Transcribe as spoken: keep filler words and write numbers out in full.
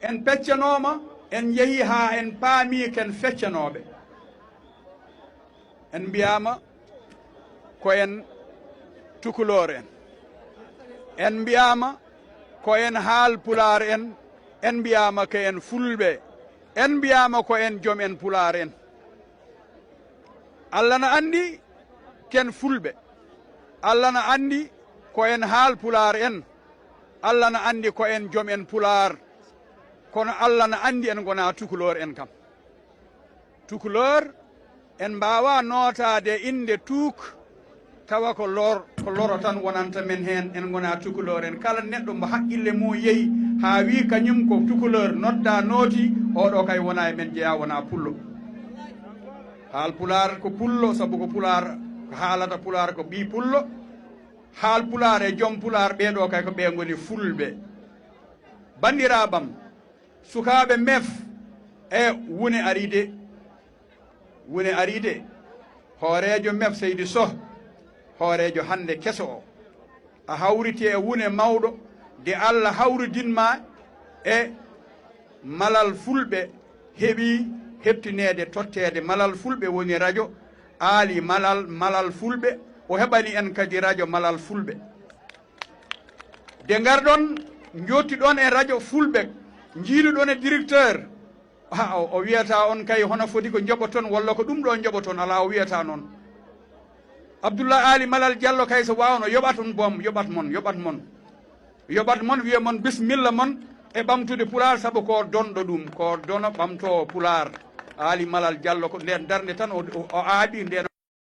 En peccanooma, en njehi haa en paami ken feccanooɓe. En mbiyaama ko en Tukuloor en. En mbiyaama ko en Haal Pulaar en. En mbiyaama ko en Fulɓe. En mbiyaama ko en joom en Pulaar en. Allah na anndi ken Fulɓe. Allah na anndi ko en Haal Pulaar en. Allah na anndi ko en joom en Pulaar. Kono Allah na anndi en ngonaa Tukuloor en kam. Tukuloor, en mbaawaa nootaade innde tuuk, tawa ko lor, ko loro tan wonanta men heen, en ngonaa Tukuloor en. Kala neɗɗo mo haqqille mum yehi haa wii kañum ko Tukuloor, noddaa nooti, oɗo kay wonaa e men jeyaa, wonaa Pullo. Haal Pulaar ko Pullo, sabu ko Pulaar, ko haalata Pulaar ko ɓii Pullo. Haal Pulaar e joom Pulaar, ɓee ɗoo kay ko ɓe ngoni Fulɓe. Banndiraaɓam, sukaaɓe mef, e wune arii de. Wune arii de. Hooreejo mef Seydi Soh, hooreejo hannde keso o. A hawriti e wune mawɗo, de Allah hawridin ma e Malal Fulɓe, heɓi heɓtineede totteede Malal Fulɓe, woni rajo Aali Malal, Malal Fulɓe. O heɓani en kadi rajo Malal Fulɓe. De ngarɗon, njottiɗon e rajo Fulɓe, njiiluɗon e directeur. Ha, o, o wiyata on kay hono foti ko njoɓoton walla ko ɗum ɗo njoɓoton, alaa, o wiyata noon. Abdoulaye Aali Malal Diallo kay so waawno yoɓat on boom, yoɓat mon, yoɓat mon. Yoɓat mon, wiya mon bismilla mon e ɓamtude Pulaar, sabu ko donɗo ɗum, ko dono ɓamtoowo Pulaar. Aali Malal Diallo ko nden darnde tan o, o, o aaɓi nden.